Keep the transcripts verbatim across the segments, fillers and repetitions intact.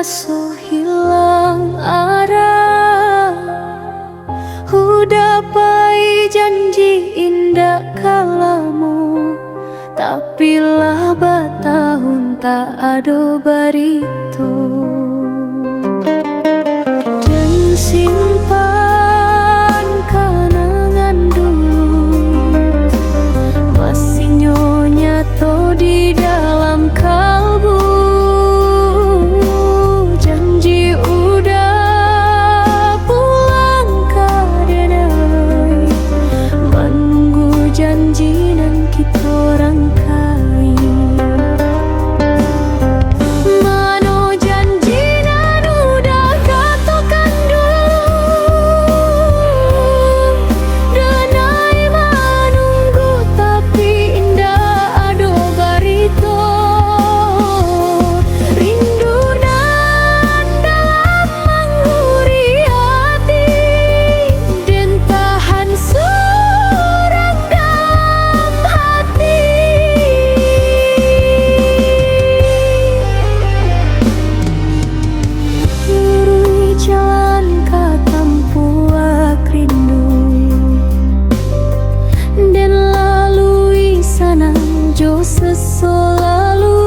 Raso hilang arah, Uda pai janji indak ka lamo, tapi lah batahun tak ado barito. Den simpan kanangan dulu, masih nyo nyato di dalam kalbu. Janji Uda pulang ka denai, manunggu janji nan kito rangkai. Mano janji nan Uda katokan dulu? Denai manunggu tapi indak ado barito. Rindu nan dalam mangguri ati, den tahan surang dalam hati. Luruih jalan ka tampuak rindu, den lalui sanang jo seso lalu.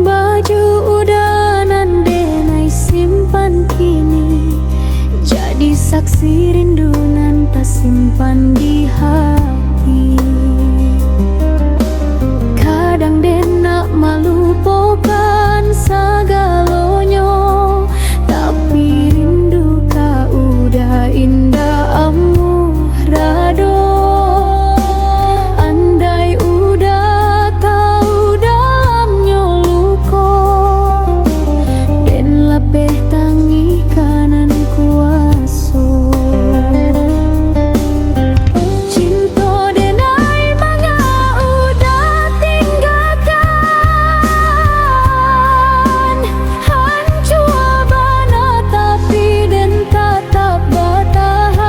Baju Uda nan denai simpan kini, jadi saksi rindu nan tasimpan di hati. Kadang den nak malupokan sagalonyo, tapi rindu ka Uda indak amuah rado. Andai Uda tau dalamnyo luko, den lapeh tangih ka nan kuaso. Cinto denai manga Uda tinggakan. Hancua bana tapi den tatap batahan.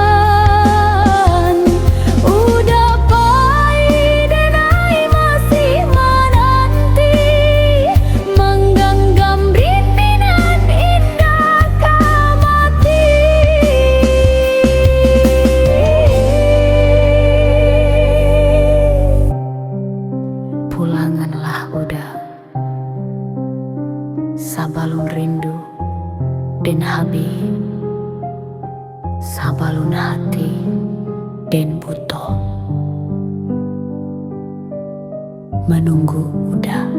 Uda pai denai masih mananti, mangganggam rinti nan indak ka mati. Pulanganlah Uda, sabalun rindu den habih, sabalun hati den buto. Manunggu Uda.